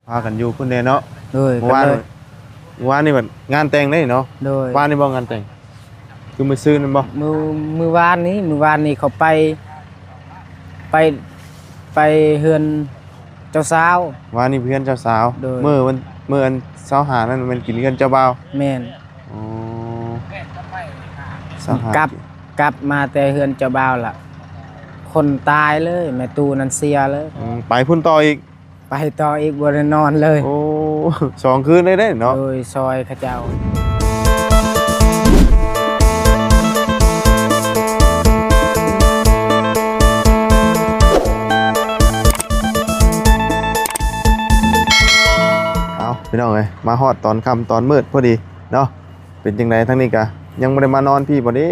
ພາກັນຢູ່ພຸ້ນແດ່ເນາະ. ໂດຍ ມື້ວານ ກໍເລີຍ ມື້ວານນີ້ບັດງານແຕ່ງເດ້ເນາະ. ໂດຍ ວານນີ້ບໍ່ງານແຕ່ງ? ຄືມື້ຊືນນັ້ນບໍ່? ມື້ ມື້ວານນີ້ ມື້ວານນີ້ເຂົາໄປ ໄປ ໄປເຮືອນເຈົ້າສາວ. ວານນີ້ໄປເຮືອນເຈົ້າສາວ. ໂດຍ ມື້ວັນ ມື້ອັນຊາວຫ້ານັ້ນແມ່ນກິນເຮືອນເຈົ້າບ່າວ. ແມ່ນ. ອໍ ຊາວຫ້າ ກັບ ກັບມາແຕ່ເຮືອນເຈົ້າບ່າວລະ ຄົນຕາຍເລີຍ ແມ່ຕູ້ນັ້ນເສຍເລີຍ. ອືມ ໄປພຸ້ນຕໍ່ອີກ? ໄປຕໍ່ອີກ ບໍ່ໄດ້ນອນເລີຍ. ໂອ້ ສອງຄືນເລີຍເດ້ເນາະ. ໂດຍ ຊ່ອຍເຂົາເຈົ້າ. ເອົາ ພີ່ນ້ອງເອີຍ ມາຮອດຕອນຄ່ຳຕອນມືດພໍດີເນາະ. ເປັນຈັ່ງໃດ ທາງນີ້ກະຍັງບໍ່ໄດ້ມານອນພີ້ບໍ່ເດ້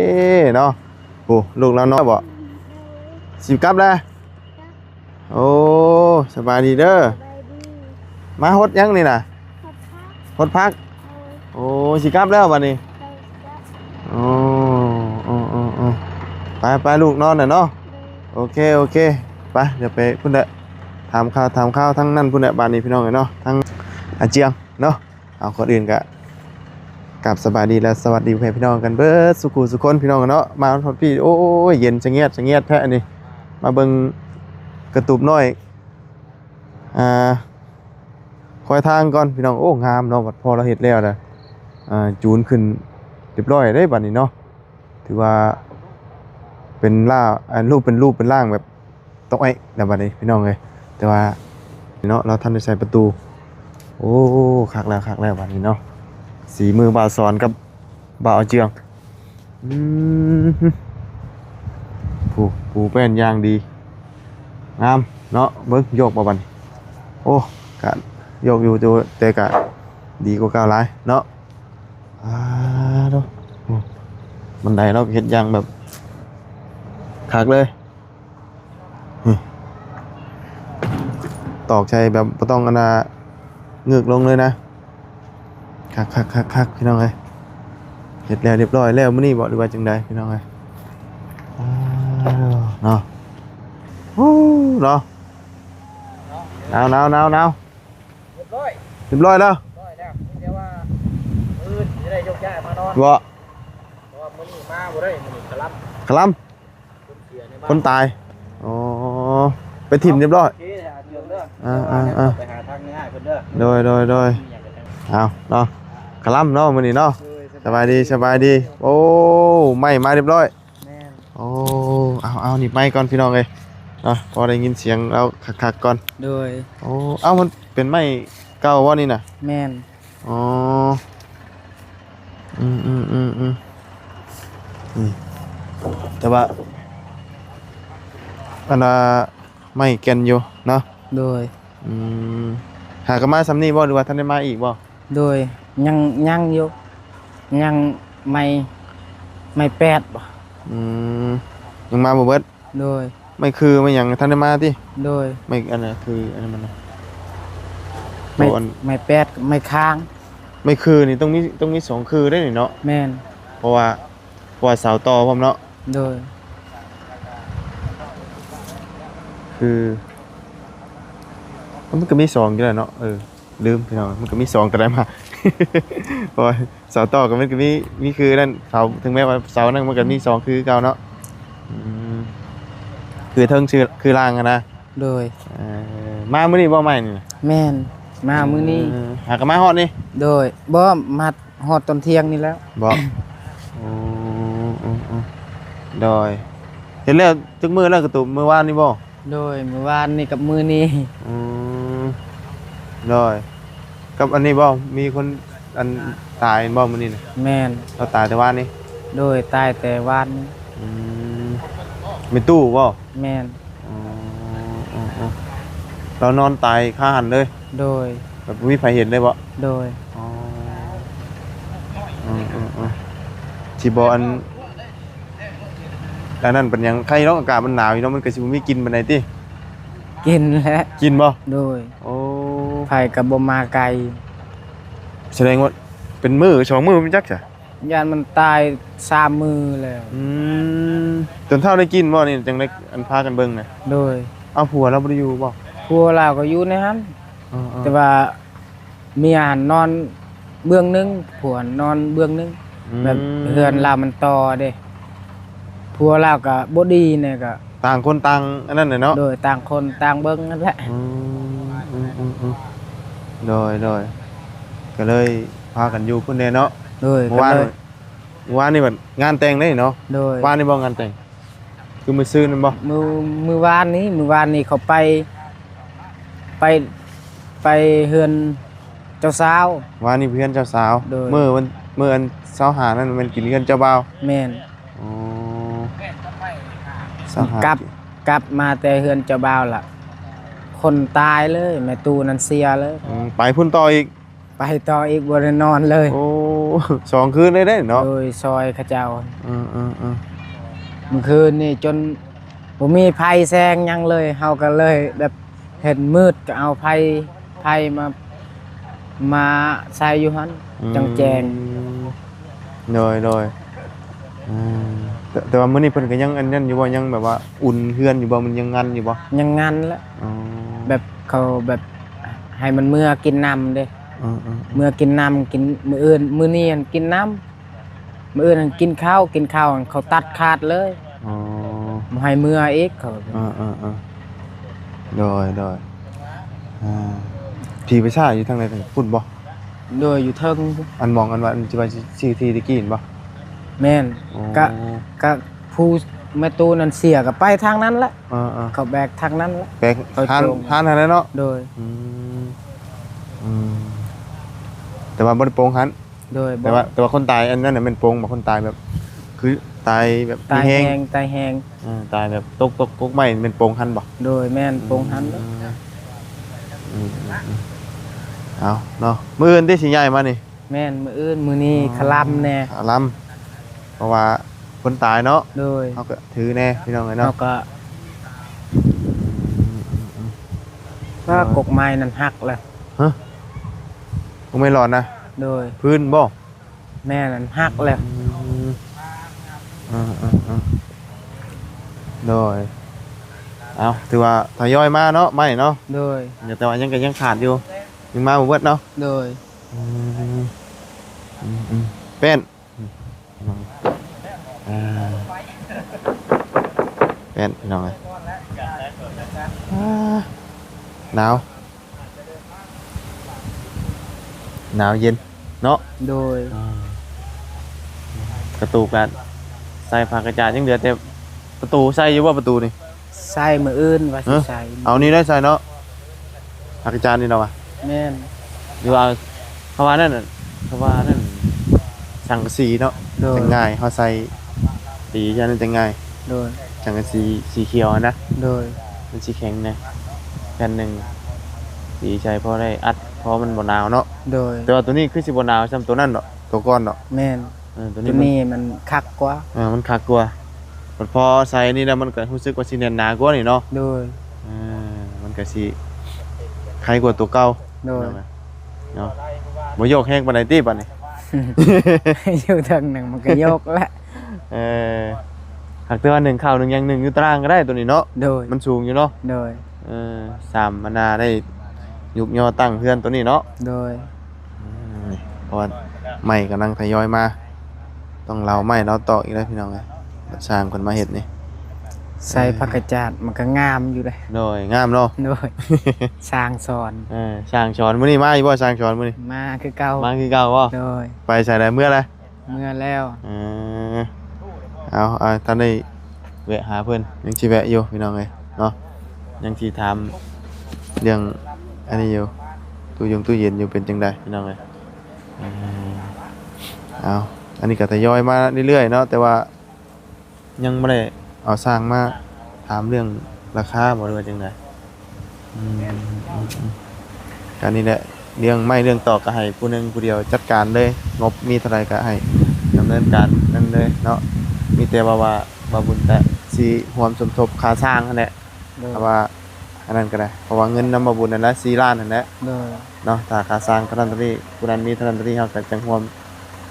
ເນາະ. ໂອ້ ລູກລາວນອນບໍ່? ຊິກັບແລ້ວ. ໂອ້ ສະບາຍດີເດີ. ສະບາຍດີ. ມາຫົດຫຍັງນີ້ນະ? ຫົດຜັກ. ຫົດຜັກ. ໂດຍ. ໂອ້ ຊິກັບແລ້ວບັດນີ້. ໂດຍ ກັບ. ໂອ້ ໂອ້ ໂອ້ ໂອ້ ໄປ ໄປ ລູກນອນແລ້ວເນາະ. ໂດຍ. ໂອເຄ ໂອເຄ ໄປ ດຽວໄປພຸ້ນແຫຼະ ຖາມຂ່າວ ຖາມຂ່າວທາງນັ້ນພຸ້ນແຫຼະ ບາດນີ້ ພີ່ນ້ອງເອີຍເນາະ ທາງອາຈຽງເນາະ. ເອົາ ກ່ອນອື່ນກະກາບສະບາຍດີ ແລະ ສະຫວັດດີພໍ່ແມ່ພີ່ນ້ອງກັນເບິດສູ່ຄູ່ສູ່ຄົນ ພີ່ນ້ອງເນາະ. ມາຮອດພີ້ ໂອ້ຍ ເຢັນສະຫງຽດສະຫງຽດແທ້ອັນນີ້. ມາເບິ່ງກະຕູບນ້ອຍ ອ່າ ຄອຍທາງກ່ອນ ພີ່ນ້ອງ. ໂອ້ ງາມເນາະ ບັດພໍລາວເຮັດແລ້ວນະ ອ່າ ຈູນຂຶ້ນຮຽບຮ້ອຍເດ້ບັດນີ້ເນາະ. ຖືວ່າເປັນລ່າ ອັນ ຮູບເປັນຮູບເປັນຮ່າງແບບ ຕົກໄອ້ແລ້ວບັດນີ້ ພີ່ນ້ອງເອີຍ. ແຕ່ວ່າເນາະ ລາວທັນໄດ້ໃສ່ປະຕູ. ໂອ້ ຄັກແລ້ວ ຄັກແລ້ວບັດນີ້ເນາະ. ສີມືບ່າວສອນກັບບ່າວເຈືອງ. ອືມ ຜູ້ ຜູ້ແປ້ນຢ່າງດີ ງາມເນາະ. ເບິ່ງ ໂຍກບໍ່ບັດນີ້? ໂອ້ ກະໂຍກຢູ່ ແຕ່ ແຕ່ກະດີກວ່າເກົ່າຫຼາຍເນາະ. ອ່າ ໂດ ໂອ້ ບັນໄດລາວເຮັດຢ່າງແບບຄັກເລີຍ. ນີ້ ຕອກໃສ່ແບບບໍ່ຕ້ອງອັນນ່າ ງຶກລົງເລີຍນະ. ຄັກໆໆໆ ພີ່ນ້ອງເອີຍ ເຮັດແລ້ວຮຽບຮ້ອຍແລ້ວມື້ນີ້ບໍ ຫຼືວ່າຈັ່ງໃດ ພີ່ນ້ອງເອີຍ? ອ້າວ ເນາະ ໂອ້ ເນາະ ໜາວໆໆໆ. ຮຽບຮ້ອຍ ຮຽບຮ້ອຍແລ້ວ ຮຽບຮ້ອຍແລ້ວ. ມີແຕ່ວ່າມື້ອື່ນຊິໄດ້ຍົກຍ້າຍມານອນ ບໍ່? ເພາະວ່າມື້ນີ້ມາບໍ່ໄດ້ ມື້ນີ້ຄະລຳ ຄະລຳ ຄົນເສຍໃນບ້ານ ຄົນຕາຍ. ອໍ ໄປຖິ້ມຮຽບຮ້ອຍ. ໂອເຄ ຫາເລື່ອງເດີ ອ່າໆໆ ໄປຫາທາງອ້າຍເພິ່ນເດີ. ໂດຍໆໆ ເອົາເນາະ ຄະລຳເນາະມື້ນີ້ເນາະ. ໂດຍ ສະບາຍດີ ສະບາຍດີ ສະບາຍດີ. ໂອ້ ໄມ້ມາຮຽບຮ້ອຍ. ແມ່ນ. ໂອ້ ເອົາໆ ໜີບໄມ້ກ່ອນ ພີ່ນ້ອງເອີຍເນາະ ພໍໄດ້ຍິນສຽງລາວຄັກໆກ່ອນ. ໂດຍ. ໂອ້ ເອົ້າ ມັນເປັນໄມ້ເກົ່າບໍ່ນີ້ນະ? ແມ່ນ. ອໍ ອືມໆໆໆ ນີ້ ແຕ່ວ່າ ອັນນ່າ ໄມ້ແກ່ນຢູ່ເນາະ. ໂດຍ. ອືມ ຫາກະມາຊ່ຳນີ້ບໍ່ ຫຼືວ່າທັນໄດ້ມາອີກບໍ່? ໂດຍ ຍັງ ຍັງຢູ່ ຍັງໄມ້ ໄມ້ແປດບໍ່? ອືມ ຍັງມາບໍ່ເບິດ. ໂດຍ. ໄມ້ຄືໄມ້ຫຍັງທັນໄດ້ມາຕິ? ໂດຍ. ໄມ້ອັນນັ້ນຄືອັນນັ້ນມັນນະ ໄມ້ ໂຕອັນ ໄມ້ແປດກັບໄມ້ຄ້າງ. ໄມ້ຄືນີ້ຕ້ອງມີ ຕ້ອງມີສອງຄືເດ້ນີ້ເນາະ. ແມ່ນ. ເພາະວ່າ ເພາະວ່າເສົາຕໍ່ພ້ອມເນາະ. ໂດຍ. ຄື ມັນກະມີສອງຢູ່ແລ້ວເນາະ. ເອີ ລືມ ພີ່ນ້ອງ ມັນກະມີສອງກະໄດ້ມາ ເພາະວ່າ ເສົາຕໍ່ກໍມັນກໍມີ ມີຄືນັ້ນ ເສົາ ເຖິງແມ້ວ່າເສົານັ້ນມັນກໍມີສອງຄືເກົ່າເນາະ. ອືມ ຄືເທິງ ຄື ຄືລ່າງຫັ້ນນະ. ໂດຍ. ເອີ ມາມື້ນີ້ບໍ່ໄມ້ນີ້ນະ? ແມ່ນ ມາມື້ນີ້. ເອີ ຫາກໍມາຮອດນີ້? ໂດຍ. ບໍ່ ມາຮອດຕອນທ່ຽງນີ້ແລ້ວ. ບໍ່? ໂອ້ ໂອ້ ໂອ້ ໂດຍ. ເຮັດແລ້ວຈັກມື້ແລ້ວ ກະຕູບ ມື້ວານນີ້ບໍ່? ໂດຍ ມື້ວານນີ້ກັບມື້ນີ້. ອືມ ໂດຍ. ກັບອັນນີ້ບໍ່ ມີຄົນອັນຕາຍບໍ່ມື້ນີ້ນະ? ແມ່ນ. ລາວຕາຍແຕ່ວານນີ້? ໂດຍ ຕາຍແຕ່ວານນີ້. ອືມ ແມ່ຕູ້ບໍ່? ແມ່ນ. ອໍ ລາວນອນຕາຍຄາຫັ້ນເລີຍ? ໂດຍ. ແບບບໍ່ມີໃຜເຫັນເລີຍບໍ່? ໂດຍ. ອໍ ເອີໆໆ ຊິບໍ່ອັນ ອັນນັ້ນເປັນຫຍັງ ໄຄເນາະ ອາກາດມັນໜາວຢູ່ເນາະ ມັນກໍຊິບໍ່ມີກິ່ນປານໃດຕິ? ກິ່ນແຫຼະ. ກິ່ນບໍ່? ໂດຍ. ໂອ້ ໃຜກໍບໍ່ມາໄກ. ສະແດງວ່າເປັນມື້ສອງມື້ມັນຈັກຊະ? ຢ້ານມັນຕາຍສາມມື້ແລ້ວ. ອືມ ຈົນເຖົ້າໄດ້ກິ່ນບໍ່ນີ້ ຈັ່ງໄດ້ອັນພາກັນເບິ່ງນະ? ໂດຍ. ເອົາ ຜົວລາວບໍ່ໄດ້ຢູ່ບໍ່? ຜົວລາວກໍຢູ່ໃນຫັ້ນ. ເອີໆ ແຕ່ວ່າເມຍຫັ້ນນອນເບື້ອງໜຶ່ງ ຜົວຫັ້ນນອນເບື້ອງໜຶ່ງ ອືມ ແບບເຮືອນລາວມັນຕໍ່ເດ້ ຜົວລາວກໍບໍ່ດີແດ່ ກໍຕ່າງຄົນຕ່າງອັນນັ້ນແຫຼະເນາະ. ໂດຍ ຕ່າງຄົນຕ່າງເບິ່ງນັ້ນແຫຼະ. ອືມ ອືມໆໆ ໂດຍໆ ກໍເລີຍພາກັນຢູ່ພຸ້ນແດ່ເນາະ. ໂດຍ ມື້ວານ ກໍເລີຍ ມື້ວານນີ້ບັດງານແຕ່ງເດ້ເນາະ. ໂດຍ ວານນີ້ບໍ່ງານແຕ່ງ? ຄືມື້ຊືນນັ້ນບໍ່? ມື້ ມື້ວານນີ້ ມື້ວານນີ້ເຂົາໄປ ໄປ ໄປເຮືອນເຈົ້າສາວ. ວານນີ້ໄປເຮືອນເຈົ້າສາວ. ໂດຍ ມື້ວັນ ມື້ອັນຊາວຫ້ານັ້ນແມ່ນກິນເຮືອນເຈົ້າບ່າວ. ແມ່ນ. ອໍ ຊາວຫ້າ ກັບ ກັບມາແຕ່ເຮືອນເຈົ້າບ່າວລະ ຄົນຕາຍເລີຍ ແມ່ຕູ້ນັ້ນເສຍເລີຍ. ອືມ ໄປພຸ້ນຕໍ່ອີກ? ໄປຕໍ່ອີກ ບໍ່ໄດ້ນອນເລີຍ. ໂອ້ ສອງຄືນເລີຍເດ້ເນາະ. ໂດຍ ຊ່ອຍເຂົາເຈົ້າ. ເອີໆໆ ມື້ຄືນນີ້ຈົນບໍ່ມີໄຟແສງຫຍັງເລີຍ ເຮົາກໍເລີຍແບບເຫັນມືດ ກໍເອົາໄຟ ໄຟມາ ມາໃສ່ຢູ່ຫັ້ນ ອືມ ຈັ່ງແຈ້ງ. ໂດຍໆ ອືມ ແຕ່ ແຕ່ວ່າມື້ນີ້ເພິ່ນກໍຍັງອັນນັ້ນຢູ່ບໍ່? ຍັງແບບວ່າອຸ່ນເຮືອນຢູ່ບໍ່? ມັນຍັງງັນຢູ່ບໍ່? ຍັງງັນແຫຼະ. ອໍ ແບບເຂົາແບບໃຫ້ມັນເມືອກິນນ້ຳເດ້. ເອີໆໆ ເມືອກິນນ້ຳ ກິນ ມື້ອື່ນ ມື້ນີ້ຫັ້ນກິນນ້ຳ ມື້ອື່ນຫັ້ນກິນເຂົ້າ ກິນເຂົ້າຫັ້ນເຂົາຕັດຂາດເລີຍ. ອໍ ບໍ່ໃຫ້ເມືອອີກເຂົາ. ເອີໆໆ ໂດຍໆ ອ່າ ທີ່ໄປຊ້າຢູ່ທາງໃດພຸ້ນບໍ່? ໂດຍ ຢູ່ເທິງ. ອັນໝ່ອງອັນວ່າ ອັນທີ່ວ່າຊິຊື້ທີ່ຕະກີ້ຫັ້ນບໍ່? ແມ່ນ. ອໍ ກະ ກະຜູ້ແມ່ຕູ້ນັ້ນເສຍ ກະໄປທາງນັ້ນແຫຼະ. ເອີໆ ເຂົາແບກທາງນັ້ນແຫຼະ ແບກ ເຂົາ ຮ້ານ ໂຈງ ຮ້ານຫັ້ນແຫຼະເນາະ. ໂດຍ ອືມ ອືມ ແຕ່ວ່າບໍ່ໄດ້ໂປງຫັ້ນ. ໂດຍ ແຕ່ວ່າ ບໍ່ ແຕ່ວ່າຄົນຕາຍອັນນັ້ນນະແມ່ນໂປງບໍ່? ຄົນຕາຍແບບ ຄືຕາຍແບບ ຕາຍແຮງ ຕາຍແຮງ. ເອີ ຕາຍແບບຕົກ ຕົກກົກໄມ້ແມ່ນໂປງຫັ້ນບໍ່? ໂດຍ ແມ່ນ ອືມ ໂປງຫັ້ນ. ອືມໆໆ ເອົາເນາະ ມື້ອື່ນຕິຊິຍ້າຍມານີ້? ແມ່ນ ມື້ອື່ນ ມື້ນີ້ ອໍ ຄະລຳແດ່ ຄະລຳ ເພາະວ່າຄົນຕາຍເນາະ. ໂດຍ ເຮົາກໍຖືແດ່ພີ່ນ້ອງເອີຍເນາະ. ເຮົາກໍ ອືມໆໆ ວ່າ ໂດຍ ກົກໄມ້ນັ້ນຫັກແລ້ວ. ຮະ? ກົກໄມ້ຫຼອນນະ? ໂດຍ ພື້ນບໍ່? ແມ່ນ ມັນຫັກແລ້ວ. ອືມ ເອີໆໆ ໂດຍ ເອົາ ຖືວ່າທະຍອຍມາເນາະ ໄມ້ເນາະ. ໂດຍ ແຕ່ວ່າຍັງ ກໍຍັງຂາດຢູ່ ຍັງມາບໍ່ເບິດເນາະ. ໂດຍ ອືມ ອືມໆ ແປ້ນ ອ່າ ແປ້ນ ພີ່ນ້ອງເອີຍ ອ່າ ໜາວ ໜາວເຢັນເນາະ. ໂດຍ ອ່າ ກະຕູກະໃສ່ຜ້າກະຈາດ ຍັງເຫຼືອແຕ່ປະຕູ ໃສ່ຢູ່ບໍ່ປະຕູນີ້? ໃສ່ມື້ອື່ນວ່າຊິໃສ່. ເອົານີ້ໄດ້ໃສ່ເນາະ ຜ້າກະຈາດນີ້ເນາະວະ. ແມ່ນ ຫຼືວ່າ ເຂົາວ່ານັ້ນ ເຂົາວ່ານັ້ນ ສັງກະສີເນາະ. ໂດຍ ຈັ່ງງ່າຍ ເຮົາໃສ່ຕີຢ່າງນັ້ນຈັ່ງງ່າຍ. ໂດຍ ສັງກະສີສີຂຽວຫັ້ນນະ. ໂດຍ ມັນຊິແຂງແດ່ ແຜ່ນໜຶ່ງຕີໃສ່ພໍໄດ້ອັດ ພໍມັນບໍ່ໜາວເນາະ. ໂດຍ ແຕ່ວ່າໂຕນີ້ຄືຊິບໍ່ໜາວສ່ຳໂຕນັ້ນດອກ ໂຕກ່ອນດອກ. ແມ່ນ ເອີ ໂຕນີ້ ໂຕນີ້ມັນຄັກກວ່າ. ເອີ ມັນຄັກກວ່າ ບັດພໍໃສ່ນີ້ແລ້ວມັນກໍຮູ້ສຶກວ່າຊິແໜ້ນໜາກວ່ານີ້ເນາະ. ໂດຍ ເອີ ມັນກໍຊິໄຄກວ່າໂຕເກົ່າ. ໂດຍ ເນາະ ບໍ່ໂຍກແຮງປານໃດຕິບາດນີ້? ຢູ່ເທິງໜຶ່ງມັນກໍໂຍກແຫຼະ. ເອີ ຫາກແຕ່ວ່າໜຶ້ງເຂົ້າໜຶ້ງຫຍັງ ໜຶ້ງຢູ່ຕາລ່າງກໍໄດ້ໂຕນີ້ເນາະ. ໂດຍ ມັນສູງຢູ່ເນາະ. ໂດຍ ເອີ ສາມອັນນາໄດ້ຍຸບຍໍຕັ້ງເຮືອນໂຕນີ້ເນາະ. ໂດຍ ເອີ ເພາະວ່າໄມ້ກຳລັງທະຍອຍມາ ຕ້ອງເລົາໄມ້ເລົາຕອກອີກແລ້ວພີ່ນ້ອງເອີຍ. ຊ່າງເພິ່ນມາເຮັດນີ້ ໃສ່ ເອີ ຜັກກະຈາດມັນກໍງາມຢູ່ເດ້. ໂດຍ ງາມເນາະ. ໂດຍ ຊ່າງສອນ ເອີ ຊ່າງສອນ ມື້ນີ້ມາຢູ່ບໍ່? ຊ່າງສອນມື້ນີ້ ມາຄືເກົ່າ. ມາຄືເກົ່າບໍ່? ໂດຍ ໄປໃສແລ້ວ? ເມືອແລ້ວ ເມືອແລ້ວ. ເອີ ເອົາ ເອົາ ທ່ານໄດ້ແວະຫາເພິ່ນ ຍັງຊິແວະຢູ່ພີ່ນ້ອງເອີຍເນາະ ຍັງຊິຖາມເລື່ອງອັນນີ້ຢູ່ ຕູ້ຢົງຕູ້ເຢັນຢູ່ ເປັນຈັ່ງໃດພີ່ນ້ອງເອີຍ. ເອີ ເອົາ ອັນນີ້ກໍທະຍອຍມາເລື້ອຍໆເນາະ ແຕ່ວ່າຍັງບໍ່ໄດ້ເອົາຊ່າງມາຖາມເລື່ອງລາຄາບໍ່ ຫຼືວ່າຈັ່ງໃດ? ອືມ ອືມ ອືມ ການນີ້ແຫຼະ ເລື່ອງໄມ້ເລື່ອງຕອກກໍໃຫ້ຜູ້ໜຶ່ງຜູ້ດຽວຈັດການເລີຍ ງົບມີເທົ່າໃດກໍໃຫ້ດຳເນີນການນັ້ນເລີຍເນາະ. ມີແຕ່ວ່າ ວ່າ ວ່າບຸນກະຊິຮ່ວມສົມທົບຄ່າຊ່າງຫັ້ນແຫຼະ. ໂດຍ ຖ້າວ່າອັນນັ້ນກໍໄດ້ ເພາະວ່າເງິນນຳບ່າວບຸນນັ້ນແຫຼະ ສີ່ລ້ານຫັ້ນແຫຼະ. ໂດຍ ເນາະ ຖ້າຄ່າຊ່າງເທົ່ານັ້ນເທົ່ານີ້ ຜູ້ນັ້ນມີເທົ່ານັ້ນເທົ່ານີ້ ເຮົາກໍຈັ່ງຮ່ວມ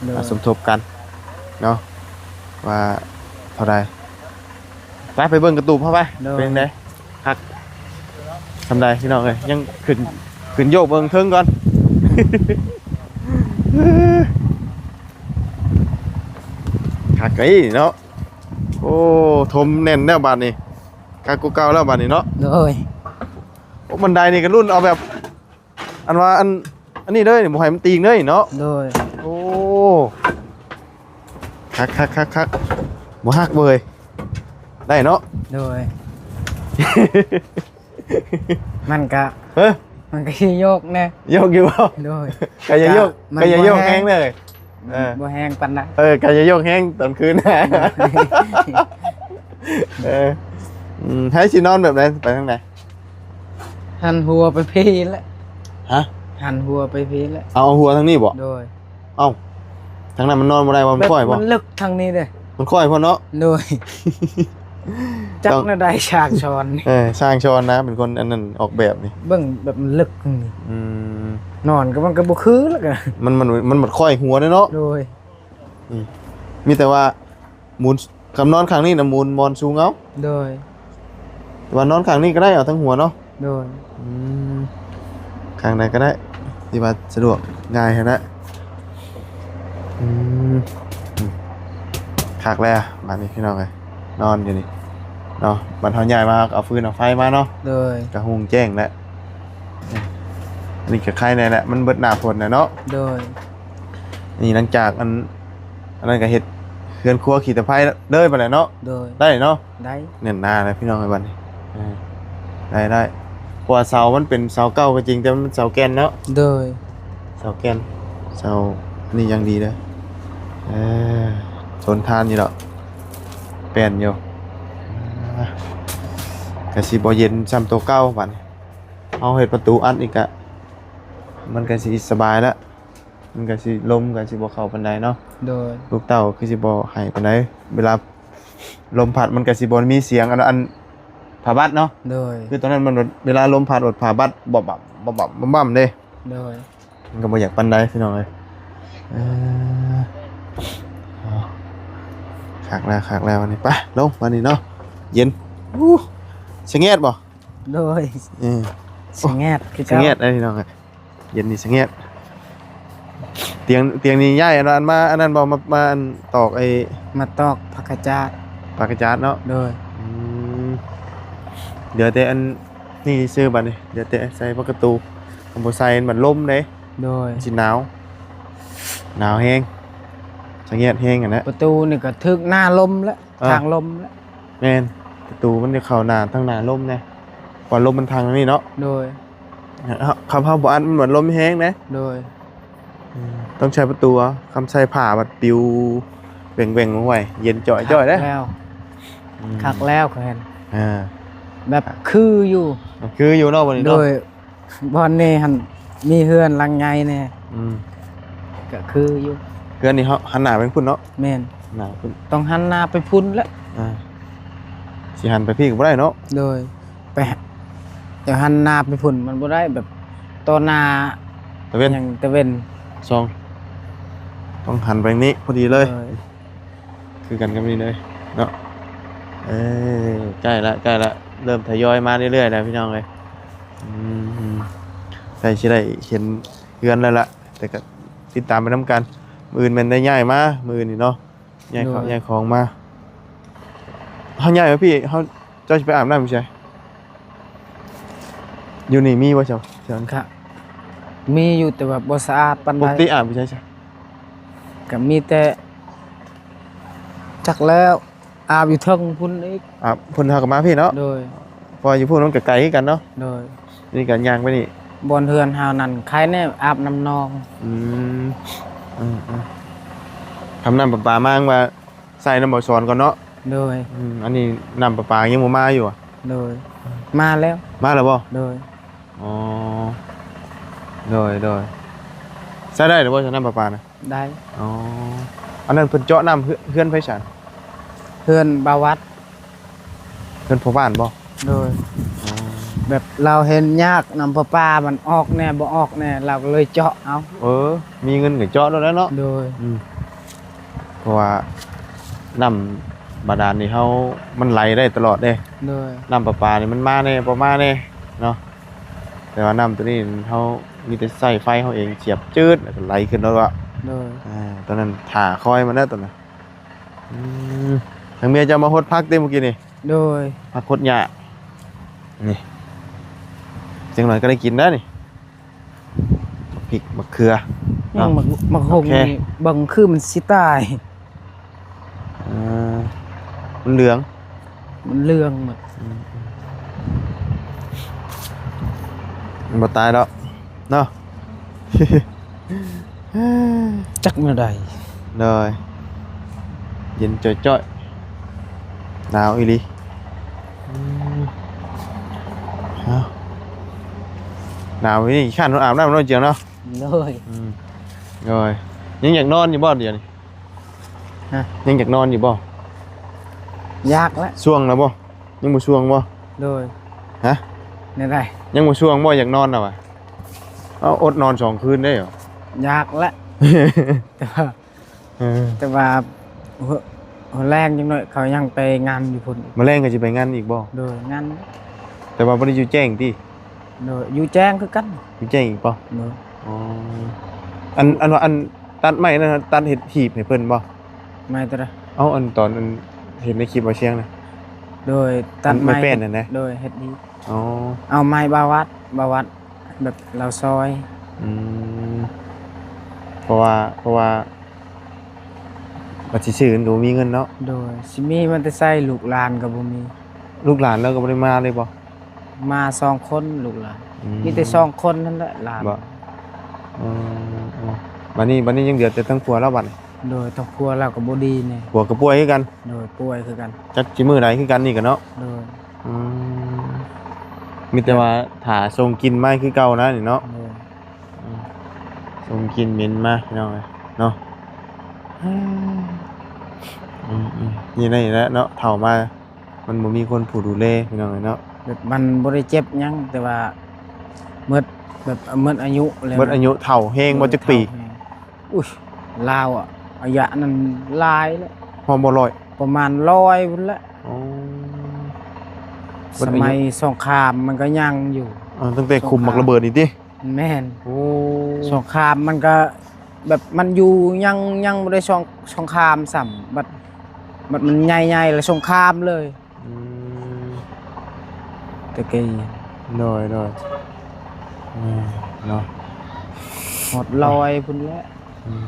ໂດຍ ອ່າ ສົມທົບກັນເນາະ ວ່າເທົ່າໃດ. ໄປ ໄປເບິ່ງກະຕູບເຮົາໄປ. ໂດຍ ເປັນຈັ່ງໃດ? ຄັກສ່ຳໃດພີ່ນ້ອງເອີຍ? ຍັງຂຶ້ນ ຂຶ້ນໂຍກເບິ່ງເທິງກ່ອນ. ຄັກໄດ໋ເນາະ. ໂອ້ ຖົມແໜ້ນແລ້ວບາດນີ້ ຄັກກວ່າເກົ່າແລ້ວບາດນີ້ເນາະ. ໂດຍ. ໂອ້ ບັນໄດນີ້ກໍລຸ້ນເອົາແບບ ອັນວ່າອັນ ອັນນີ້ເລີຍ ບໍ່ໃຫ້ມັນຕີງເລີຍເນາະ. ໂດຍ. ໂອ້ ຄັກໆໆໆ ບໍ່ຫັກເວີຍ ໄດ້ເນາະ. ໂດຍ. ມັນກະ ເອີ ມັນກະຊິໂຍກແດ່ ໂຍກຢູ່ບໍ່? ໂດຍ. ກະຢ່າໂຍກ ກະ ມັນ ກະຢ່າໂຍກ ບໍ່ແຮງ ແຮງເດີ. ເອີ ບໍ່ແຮງປານໃດ. ເອີ ກະຢ່າໂຍກແຮງຕອນຄືນ. ເອີ ອືມ ໃຫ້ຊິນອນແບບໃດ ໄປທາງໃດ? ຫັນຫົວໄປພີ້ແຫຼະ. ຮະ? ຫັນຫົວໄປພີ້ແຫຼະ. ເອົາ ເອົາຫົວທາງນີ້ບໍ່? ໂດຍ. ເອົ້າ ທາງນັ້ນມັນນອນບໍ່ໄດ້ບໍ່? ມັນຂ້ອຍບໍ່? ມັນເລິກທາງນີ້ເດ້. ມັນຂ້ອຍໂພດເນາະ. ໂດຍ. ຈັກແນວໃດຊ່າງສອນ. ເອີ ຊ່າງສອນນະ ເປັນຄົນອັນນັ້ນອອກແບບນີ້. ເບິ່ງແບບມັນເລິກທາງນີ້. ອືມ ນອນກໍມັນກໍບໍ່ຄືແລ້ວກໍ ມັນ ມັນ ມັນບັດຂ້ອຍຫົວເດ້ເນາະ. ໂດຍ. ອືມ ມີແຕ່ວ່າໝູນ ຄຳນອນຂ້າງນີ້ນະ ໝູນໝອນສູງເອົາ. ໂດຍ. ວ່ານອນຂ້າງນີ້ກໍໄດ້ ເອົາທັງຫົວເນາະ. ໂດຍ. ອືມ ຂ້າງໃດກໍໄດ້ ທີ່ວ່າສະດວກງ່າຍຫັ້ນນະ. ອືມ ຄັກແລ້ວບາດນີ້ພີ່ນ້ອງເອີຍ ນອນຢູ່ນີ້ເນາະ. ບັດເຮົາຍ້າຍມາ ເຮົາກໍເອົາຟືນເອົາໄຟມາເນາະ. ໂດຍ. ກໍຮຸ່ງແຈ້ງແລ້ວ. ອັນນີ້ກໍໄຄແດ່ແຫຼະ ມັນເບິດໜ້າຝົນແລ້ວເນາະ. ໂດຍ. ນີ້ຫຼັງຈາກອັນ ອັນນັ້ນກໍເຮັດເຮືອນຄົວຂີ້ຕະໄພເລີຍບາດແຫຼະເນາະ. ໂດຍ. ໄດ້ເນາະ. ໄດ້. ແໜ້ນໜາແລ້ວພີ່ນ້ອງເອີຍບາດນີ້. ເອີ ໄດ້ ໄດ້ ເພາະວ່າເສົາມັນເປັນເສົາເກົ່າກໍຈິງ ແຕ່ມັນເປັນເສົາແກ່ນເນາະ. ໂດຍ. ເສົາແກ່ນ ເສົານີ້ຢ່າງດີເລີຍ. ເອີ ທົນທານຢູ່ດອກ ແປ້ນຢູ່. ອ່າ ກະຊິບໍ່ເຢັນສ່ຳໂຕເກົ່າບາດນີ້. ເຮົາເຮັດປະຕູອັດນີ້ກະ ມັນກະຊິສະບາຍລະ. ມັນກະຊິ ລົມກະຊິບໍ່ເຂົ້າປານໃດເນາະ. ໂດຍ. ລູກເຕົ້າຄືຊິບໍ່ໄຫ້ປານໃດ ເວລາລົມພັດມັນກະຊິບໍ່ມີສຽງອັນ ອັນຜ້າບັດເນາະ. ໂດຍ. ຄືຕອນນັ້ນມັນ ເວລາລົມພັດບັດຜ້າບັດບັບໆ ບັບໆ ບັບໆເດ້. ໂດຍ. ມັນກໍບໍ່ຢາກປານໃດພີ່ນ້ອງເອີຍ. ເອີ ເອົາ ຄັກແລ້ວ ຄັກແລ້ວ ອັນນີ້ ໄປລົງບາດນີ້ເນາະ. ເຢັນ ອູ້ ສະແງດບໍ່? ໂດຍ. ເອີ ສະແງດຄື ສະ ເກົ່າ ແງດເດ້ພີ່ນ້ອງເອີຍ. ເຢັນນີ້ສະແງດ. ຕຽງ ຕຽງນີ້ຍ້າຍອັນ ອັນມາ ອັນນັ້ນບໍ່ ມາ ມາອັນຕອກໄອ້ ມາຕອກຜັກກະຈາດ ຜັກກະຈາດເນາະ. ໂດຍ. ອືມ ເຫຼືອແຕ່ອັນນີ້ຊື່ບາດນີ້ ເຫຼືອແຕ່ໃສ່ປະຕູ ຄັນບໍ່ໃສ່ມັນລົມເດ້. ໂດຍ. ມັນຊິໜາວ ໜາວແຮງ ສະແງດແຮງຫັ້ນນະ. ປະຕູນີ້ກໍຖືກໜ້າລົມແຫຼະ. ເອີ ທາງລົມແຫຼະ. ແມ່ນ ປະຕູມັນຈະເຂົ້າໜ້າ ທາງໜ້າລົມແດ່ ເພາະລົມມັນທາງນີ້ເນາະ. ໂດຍ. ເຮົາ ຄັນເຮົາບໍ່ອັດມັນບັດລົມແຮງເດ້. ໂດຍ. ອືມ ຕ້ອງໃຊ້ປະຕູເອົາ ຄັນໃສ່ຜ້າບັດປິວແຫວ່ງໆ ໂອ້ຍ ເຢັນຈ່ອຍໆເດ້. ຄັກແລ້ວ ອືມ ຄັກແລ້ວ ຂ້ອຍເຫັນ. ອ່າ ແບບຄືຢູ່ ຄືຢູ່ເນາະ ບັດນີ້ເນາະ. ໂດຍ. ບ່ອນນີ້ຫັ້ນມີເຮືອນຫຼັງໃຫຍ່ແດ່. ອືມ ກໍຄືຢູ່. ເຮືອນນີ້ເຮົາຫັນໜ້າໄປພຸ້ນເນາະ. ແມ່ນ ໜ້າພຸ້ນ ຕ້ອງຫັນໜ້າໄປພຸ້ນແຫຼະ. ອ່າ ຊິຫັນໄປພີ້ກໍບໍ່ໄດ້ເນາະ. ໂດຍ. ໄປ ຈະຫັນໜ້າໄປພຸ້ນມັນບໍ່ໄດ້ ແບບຕໍ່ໜ້າຕາເວັນ ຫຍັງຕາເວັນສ່ອງ ຕ້ອງຫັນໄປນີ້ພໍດີເລີຍ. ໂດຍ. ຄືກັນກັບນີ້ເລີຍເນາະ. ເອີ ໃກ້ລະ ໃກ້ລະ ເລີ່ມທະຍອຍມາເລື້ອຍໆແລ້ວພີ່ນ້ອງເອີຍ. ອືມ ໃກ້ຊິໄດ້ເຫັນເຮືອນແລ້ວລະ ແຕ່ກໍຕິດຕາມໄປນຳກັນ. ມື້ອື່ນແມ່ນໄດ້ຍ້າຍມາ ມື້ອື່ນນີ້ເນາະ ຍ້າຍເຂົ້າ ໂດຍ ຍ້າຍຂອງມາ. ເຮົາຍ້າຍມາພີ້ ເຮົາ ເຈົ້າຊິໄປອາບນ້ຳຢູ່ໃສ? ຢູ່ນີ້ມີບໍ່ເຈົ້າ? ກະມີຢູ່ ແຕ່ວ່າບໍ່ສະອາດປານໃດ. ປົກກະຕິອາບຢູ່ໃສຊະ? ກະມີແຕ່ ຈັກແລ້ວ ອາບຢູ່ເທິງພຸ້ນອີກ. ອາບພຸ້ນ ເຮົາກໍມາພີ້ເນາະ. ໂດຍ. ເພາະວ່າຢູ່ພຸ້ນມັນກໍໄກຄືກັນເນາະ. ໂດຍ. ນີ້ກໍຍ່າງໄປນີ້ ບ່ອນເຮືອນເຮົານັ້ນ ໃຄແນ່ອາບນ້ຳໜອງ. ອືມ ເອີໆ ທຳນ້ຳປະປາມາ ວ່າ ໃສ່ນຳບໍ່ສອນກ່ອນເນາະ. ໂດຍ. ອືມ ອັນນີ້ນ້ຳປະປາຍັງບໍ່ມາຢູ່ຫວາ? ໂດຍ. ມາແລ້ວ. ມາແລ້ວບໍ່? ໂດຍ. ອໍ ໂດຍໆ. ໃຊ້ໄດ້ແລ້ວບໍ່ ນ້ຳປະປານະ? ໄດ້. ອໍ ອັນນັ້ນເພິ່ນເຈາະນ້ຳເຮືອນ ເຮືອນໃຜຊັ້ນ? ເຮືອນບ່າວວັດ. ເພິ່ນພໍ່ບ້ານບໍ່? ໂດຍ. ອໍ ແບບລາວເຫັນຍາກ ນ້ຳປະປາມັນອອກແດ່ບໍ່ອອກແດ່ ລາວກໍເລີຍເຈາະເອົາ. ເອີ ມີເງິນກໍເຈາະໂລດແລ້ວເນາະ. ໂດຍ. ອືມ ເພາະວ່ານ້ຳບາດານນີ້ເຮົາ ມັນໄຫຼໄດ້ຕະຫຼອດເດ້. ໂດຍ. ນ້ຳປະປານີ້ມັນມາແດ່ບໍ່ມາແດ່ເນາະ ແຕ່ ແຕ່ວ່ານ້ຳໂຕນີ້ເຮົາມີແຕ່ໃຊ້ໄຟເຮົາເອງ ສຽບຈືດ ແລ້ວກໍໄຫຼຂຶ້ນໂລດເນາະ. ໂດຍ ອ່າ ຕອນນັ້ນຖ້າຄອຍມັນແລ້ວຕອນນັ້ນ. ອືມ ທາງເມຍເຈົ້າມາຫົດຜັກຕິມື້ກີ້ນີ້? ໂດຍ ຜັກຫົດຫຍ້ານີ້ ຈັກໜ້ອຍກໍໄດ້ກິນແລ້ວນີ້. ໝາກພິກ ໝາກເຂືອ ຍັງ ເນາະ ໝາກ ໝາກຫົ່ງ ໂອເຄ ນີ້ເບິ່ງຄືມັນຊິຕາຍ. ເອີ ມັນເຫຼືອງ ມັນເຫຼືອງໝົດ. ອືມ ມັນບໍ່ຕາຍດອກເນາະ. ຈັກແນວໃດ. ໂດຍ ເຢັນຈ້ອຍໆ ໜາວອີ່ຫຼີ. ອືມ ເອົ້າ ໜາວອີ່ຫຼີ ຂີ້ຄ້ານອາບນ້ຳເນາະ ເຈີຍງເນາະ. ໂດຍ ອືມ ໂດຍ ຍັງຢາກນອນຢູ່ບໍ່ດຽວນີ້? ຮະ? ຍັງຢາກນອນຢູ່ບໍ່? ຢາກແຫຼະ. ສ່ວງແລ້ວບໍ່? ຍັງບໍ່ສ່ວງບໍ່? ໂດຍ ຮະ? ແນວໃດ? ຍັງບໍ່ສ່ວງບໍ່? ຢາກນອນແລ້ວຫວາ? ເອົາ ອົດນອນສອງຄືນໄດ້ຫວາ? ຢາກແຫຼະ ແຕ່ວ່າ ເອີ ແຕ່ວ່າ ຫົວ ຫົວແລງຈັກໜ້ອຍເຂົາຍັງໄປງານຢູ່ພຸ້ນ. ມື້ແລງກໍຊິໄປງານອີກບໍ່? ໂດຍ ງານ ແຕ່ວ່າບໍ່ໄດ້ຢູ່ແຈ້ງຕິ? ໂດຍ ຢູ່ແຈ້ງຄືກັນ. ຢູ່ແຈ້ງອີກບໍ່? ໂດຍ ອໍ ອັນ ອັນວ່າ ອັນຕັດໄມ້ນັ້ນ ຕັດເຮັດຫີບໃຫ້ເພິ່ນບໍ່? ໄມ້ຕົວໃດ? ເອົ້າ ອັນຕອນ ອັນເຫັນໃນຄລິບເອົາຊຽງນະ. ໂດຍ ຕັດໄມ້ ໄມ້ແປ້ນນັ້ນນະ. ໂດຍ ເຮັດຫີບ. ອໍ ເອົາໄມ້ບ່າວວັດ ບ່າວວັດ ແບບລາວຊອຍ. ອືມ ເພາະວ່າ ເພາະວ່າ ບັດຊິຊື້ມັນກໍບໍ່ມີເງິນເນາະ. ໂດຍ ຊິມີມາແຕ່ໃສ? ລູກຫຼານກໍບໍ່ມີ. ລູກຫຼານລາວກໍບໍ່ໄດ້ມາເລີຍບໍ່? ມາສອງຄົນ ລູກຫຼານ. ອືມ ມີແຕ່ສອງຄົນນັ້ນແຫຼະຫຼານ. ບໍ່ ເອີ ເອີ ບັດນີ້ ບັດນີ້ຍັງເຫຼືອແຕ່ທັງຜົວລາວບັດນີ້. ໂດຍ ທັງຜົວລາວກໍບໍ່ດີແດ່. ຜົວກໍປ່ວຍຄືກັນ. ໂດຍ ປ່ວຍຄືກັນ. ຈັກຊິມື້ໃດຄືກັນນີ້ກໍເນາະ. ໂດຍ ອືມ ມີແຕ່ວ່າຖ້າສົ່ງກິ່ນມາຄືເກົ່ານະນີ້ເນາະ. ໂດຍ ອືມ ສົ່ງກິ່ນເໝັນມາພີ່ນ້ອງເອີຍເນາະ. ອືມໆ ນີ້ ນີ້ແຫຼະເນາະ ເຖົ້າມາ ມັນບໍ່ມີຄົນຜູ້ດູແລພີ່ນ້ອງເອີຍເນາະ. ແບບມັນບໍ່ໄດ້ເຈັບຫຍັງ ແຕ່ວ່າໝົດ ແບບໝົດອາຍຸແລ້ວ ໝົດອາຍຸ ເຖົ້າແຮງບໍ່? ເອີ ຈັກປີ? ເຖົ້າແຮງ ອຸ້ຍ ລາວອະ ອາຍະນັ້ນຫຼາຍແລ້ວ. ຮອດບໍ່ຮ້ອຍ? ປະມານຮ້ອຍພຸ້ນແຫຼະ. ອໍ ສະໄໝສົງຄາມມັນກໍຍັງຢູ່. ອໍ ຕັ້ງແຕ່ຂຸມໝາກລະເບີດນີ້ຕິ? ແມ່ນ. ໂອ້ ສົງຄາມມັນກໍແບບມັນຢູ່ ຍັງ ຍັງບໍ່ໄດ້ສົງ ສົງຄາມຊ້ຳ ບັດ ບັດມັນໃຫຍ່ໆ ແລ້ວສົງຄາມເລີຍ. ອືມ ແຕ່ກີ້. ໂດຍໆ ແມ່ນເນາະ ຮອດຮ້ອຍພຸ້ນແຫຼະ. ອືມ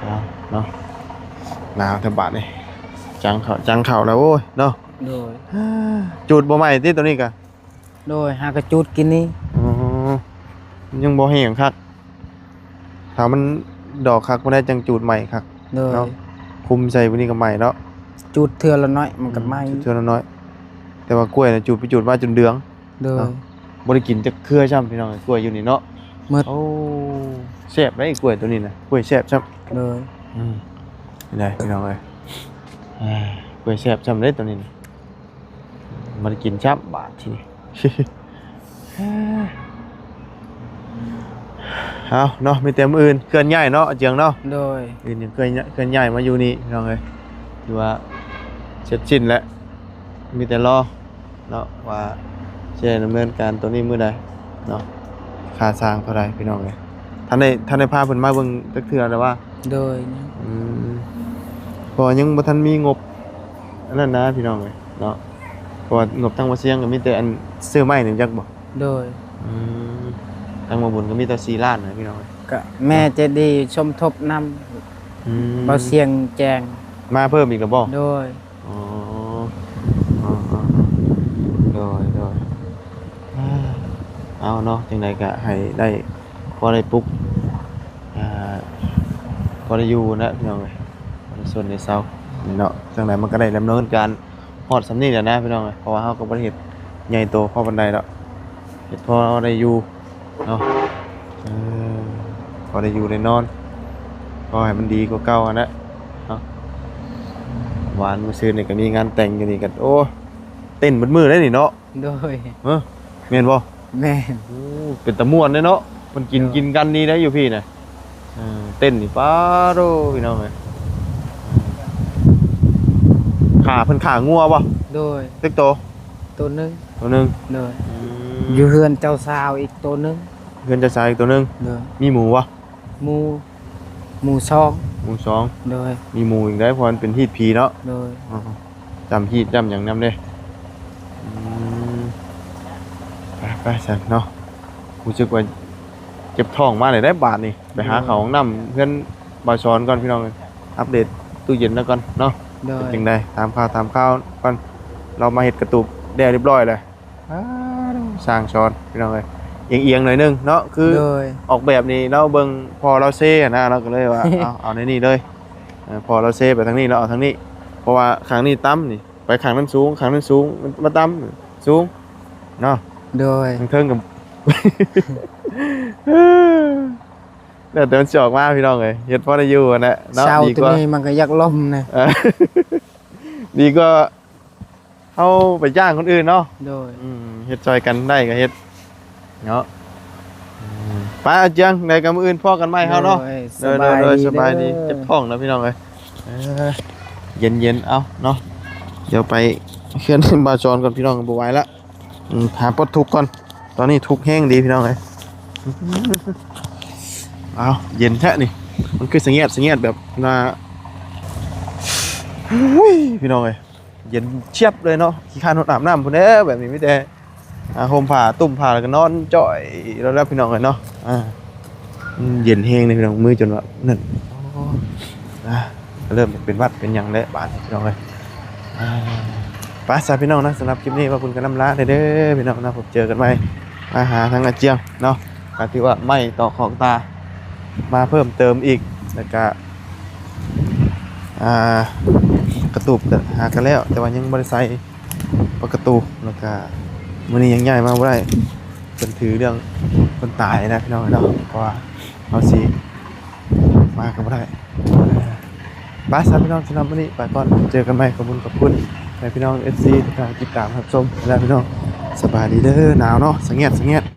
ເອົາເນາະ ໜາວແທ້ບາດນີ້ ຈັງເຂົ້າ ຈັງເຂົ້າແລ້ວ ໂອ້ຍເນາະ. ໂດຍ ຈູດບໍ່ໄໝ້ຕິໂຕນີ້ກະ? ໂດຍ ຫາກະຈູດກິນນີ້. ອໍ ຍັງບໍ່ແຫ້ງຄັກ ຖ້າມັນດອກຄັກພຸ້ນແຫຼະ ຈັ່ງຈູດໃໝ່ຄັກ. ໂດຍ ເນາະ ຄຸມໃສ່ພຸ້ນນີ້ກໍໃໝ່ເນາະ. ຈູດເທື່ອລະໜ້ອຍມັນກໍໃໝ່. ອືມ ຈູດເທື່ອລະໜ້ອຍ ແຕ່ວ່າກ້ວຍນະ ຈູດໄປຈູດມາຈົນເດືອງ. ໂດຍ ເນາະ ບໍ່ໄດ້ກິນຈັກເທື່ອຊ້ຳພີ່ນ້ອງ ກ້ວຍຢູ່ນີ້ເນາະ. ໝົດ. ໂອ້ ແຊບເດ້ກ້ວຍໂຕນີ້ນະ ກ້ວຍແຊບຊ້ຳ. ໂດຍ ອືມ ນີ້ແຫຼະພີ່ນ້ອງເອີຍ ກ້ວຍແຊບຊ້ຳເດ້ໂຕນີ້ນະ. ບໍ່ໄດ້ກິນຊ້ຳບາດທີນີ້. ເອົາເນາະ ມີແຕ່ມື້ອື່ນເຄື່ອນຍ້າຍເນາະ ອາເຈືອງເນາະ. ໂດຍ ອື່ນຍັງເຄື່ອນ ເຄື່ອນຍ້າຍມາຢູ່ນີ້ພີ່ນ້ອງເອີຍ ຖືວ່າເສັດສິ້ນແລ້ວ ມີແຕ່ລໍເນາະ ວ່າຊິໄດ້ດຳເນີນການໂຕນີ້ມື້ໃດເນາະ. ຄ່າສ້າງເທົ່າໃດພີ່ນ້ອງເອີຍ? ທ່ານໄດ້ ທ່ານໄດ້ພາເພິ່ນມາເບິ່ງຈັກເທື່ອແລ້ວຫວາ? ໂດຍ ອືມ ເພາະວ່າຍັງບໍ່ທັນມີງົບ ອັນນັ້ນນະພີ່ນ້ອງເອີຍເນາະ ເພາະວ່າງົບທາງບໍ່ຊຽງກໍມີແຕ່ອັນຊື້ໄມ້ນີ້ຈັກບໍ່? ໂດຍ ອືມ ທາງບໍ່ບຸນກໍມີແຕ່ສີ່ລ້ານນະພີ່ນ້ອງເອີຍ ກໍແມ່ໃຈດີສົມທົບນຳ. ອືມ ບໍ່ຊຽງແຈ້ງ ມາເພີ່ມອີກແລ້ວບໍ່? ໂດຍ ອໍ ໂດຍໆ ເອົາເນາະ ຈັ່ງໃດກໍໃຫ້ໄດ້ ພໍໄດ້ປຸກ ອ່າ ພໍໄດ້ຢູ່ນະພີ່ນ້ອງເອີຍ ປະຊາຊົນໄດ້ເຊົານີ້ເນາະ. ຈັ່ງໃດມັນກໍໄດ້ດຳເນີນການຮອດສ່ຳນີ້ແຫຼະນະພີ່ນ້ອງເອີຍ ເພາະວ່າເຮົາກໍບໍ່ໄດ້ເຮັດໃຫຍ່ໂຕພໍປານໃດດອກ ເຮັດພໍໄດ້ຢູ່ເນາະ. ເອີ ພໍໄດ້ຢູ່ໄດ້ນອນ ຂໍໃຫ້ມັນດີກວ່າເກົ່າຫັ້ນແຫຼະເນາະ. ວານມື້ຊືນນີ້ກໍມີງານແຕ່ງຢູ່ນີ້ກໍ ໂອ້ ເຕັ້ນເບິດມື້ເດ້ນີ້ເນາະ. ໂດຍ ເອີ ແມ່ນບໍ່? ແມ່ນ. ໂອ້ ເປັນຕາມ່ວນເດ້ເນາະ ເພິ່ນກິນ ໂດຍ ກິນກັນນີ້ໄດ້ຢູ່ພີ້ນະ. ເອີ ເຕັ້ນນີ້ ປາໂທ້ ພີ່ນ້ອງເອີຍ ຂ້າ ເພິ່ນຂ້າງົວບໍ່? ໂດຍ ຈັກໂຕ? ໂຕໜຶ່ງ ໂຕໜຶ່ງ. ໂດຍ ອືມ ຢູ່ເຮືອນເຈົ້າສາວອີກໂຕໜຶ່ງ. ເຮືອນເຈົ້າສາວອີກໂຕໜຶ່ງ. ໂດຍ. ມີໝູ່ບໍ່? ໝູ່ ໝູ່ສອງ. ໝູ່ສອງ. ໂດຍ. ມີໝູ່ອີກໄດ໋ ເພາະມັນເປັນຮີດຜີເນາະ. ໂດຍ. ອໍ ຈຳຮີດຈຳຫຍັງນຳເດ້. ອືມ ໄປໆ ຊັ້ນເນາະ. ຮູ້ສຶກວ່າເຈັບທ້ອງມາແລ້ວໄດ໋ບາດນີ້. ໄປຫາເຂົ້າຫ້ອງນ້ຳເຮືອນບ່າວສອນກ່ອນພີ່ນ້ອງເອີຍ. ອັບເດດຕູ້ເຢັນລາວກ່ອນເນາະ. ໂດຍ. ເປັນຈັ່ງໃດ? ຖາມຂ່າວ ຖາມຂ່າວກ່ອນ. ລາວມາເຮັດກະຕູບແດ່ຮຽບຮ້ອຍແລ້ວ. ອ້າ ຊ່າງສອນພີ່ນ້ອງເອີຍ. ອຽງໆ ໜ້ອຍໜຶ່ງເນາະ. ຄື ໂດຍ. ອອກແບບນີ້ລາວເບິ່ງພໍ່ລາວເຊຫັ້ນນະ ລາວກໍເລີຍວ່າ ເອົາ ເອົາໃນນີ້ເລີຍ. ເອີ ພໍ່ລາວເຊໄປທາງນີ້ ລາວເອົາທາງນີ້ ເພາະວ່າຂ້າງນີ້ຕ່ຳນີ້ ໄປຂ້າງນັ້ນສູງ ຂ້າງນັ້ນສູງ ມັນ ມັນຕ່ຳສູງເນາະ. ໂດຍ. ທາງເທິງກໍ ແລ້ວແຕ່ມັນຊິອອກມາພີ່ນ້ອງເອີຍ. ເຮັດພໍໄດ້ຢູ່ຫັ້ນແຫຼະເນາະ. ເສົາ ດີກວ່າ ໂຕນີ້ມັນກໍຢາກລົ້ມນະ. ເອີ ດີກວ່າເຮົາໄປຈ້າງຄົນອື່ນເນາະ. ໂດຍ. ອືມ ເຮັດຊ່ອຍກັນໄດ້ກໍເຮັດເນາະ. ອືມ ໄປອາຈຽງ ໃດກໍມື້ອື່ນພໍ້ກັນໃໝ່ເຮົາເນາະ. ໂດຍ ໂດຍ ສະບາຍດີເດີ. ສະບາຍດີ. ເຈັບທ້ອງນະພີ່ນ້ອງເອີຍ. ເອີ ເຢັນໆ ເອົາເນາະ. ດຽວໄປເຮືອນບ່າວສອນກ່ອນພີ່ນ້ອງ ບໍ່ໄຫວລະ. ອືມ ຫາປົດທຸກກ່ອນ. ຕອນນີ້ທຸກແຮງດີພີ່ນ້ອງເອີຍ. ເອົາ ເຢັນແທ້ນີ້. ມັນຄືສະແງດສະແງດແບບວ່າ ໂອ້ຍ ພີ່ນ້ອງເອີຍ ເຢັນຈຽບເລີຍເນາະ. ຂີ້ຄ້ານຫົດອາບນ້ຳພຸ້ນແຫຼະ. ແບບນີ້ມີແຕ່ ອ່າ ຫົ່ມຜ້າ ຕຸ້ມຜ້າ ແລ້ວກໍນອນຈ່ອຍແລ້ວ ພີ່ນ້ອງເອີຍເນາະ. ອ່າ ມັນເຢັນແຮງເດ້ພີ່ນ້ອງ ມືຈົນວ່ານັ້ນ ໂອ້ ອ່າ ເລີ່ມເປັນຫວັດເປັນຫຍັງແລ້ວບາດນີ້ພີ່ນ້ອງເອີຍ. ອ່າ ໄປຊະພີ່ນ້ອງເນາະ ສຳລັບຄລິບນີ້ວ່າບຸນກໍລ່ຳລາເດີພີ່ນ້ອງເນາະ. ພົບເຈີກັນໃໝ່ ມາຫາທາງອາຈຽງເນາະ. ກໍຖືວ່າໄມ້ຕໍ່ຂອງຕາມາເພີ່ມເຕີມອີກ ແລ້ວກະ ອ່າ ກະຕູບກໍຫາກໍແລ້ວ ແຕ່ວ່າຍັງບໍ່ໄດ້ໃສ່ ປະຕູ ແລ້ວກະມື້ນີ້ຍັງຍ້າຍມາບໍ່ໄດ້ ເພິ່ນຖືເລື່ອງຄົນຕາຍນະພີ່ນ້ອງເນາະ ເພາະວ່າເຮົາຊິມາກໍບໍ່ໄດ້. ໄປຊະພີ່ນ້ອງ ສຳລັບມື້ນີ້ໄປກ່ອນ ເຈີກັນໃໝ່. ຂອບຄຸນຂອບຄຸນໃຫ້ພີ່ນ້ອງ ເອັຟຊີ ທີ່ຕິດຕາມຮັບຊົມແລ້ວພີ່ນ້ອງ. ສະບາຍດີເດີ. ໜາວເນາະ ສະແງດສະແງດ.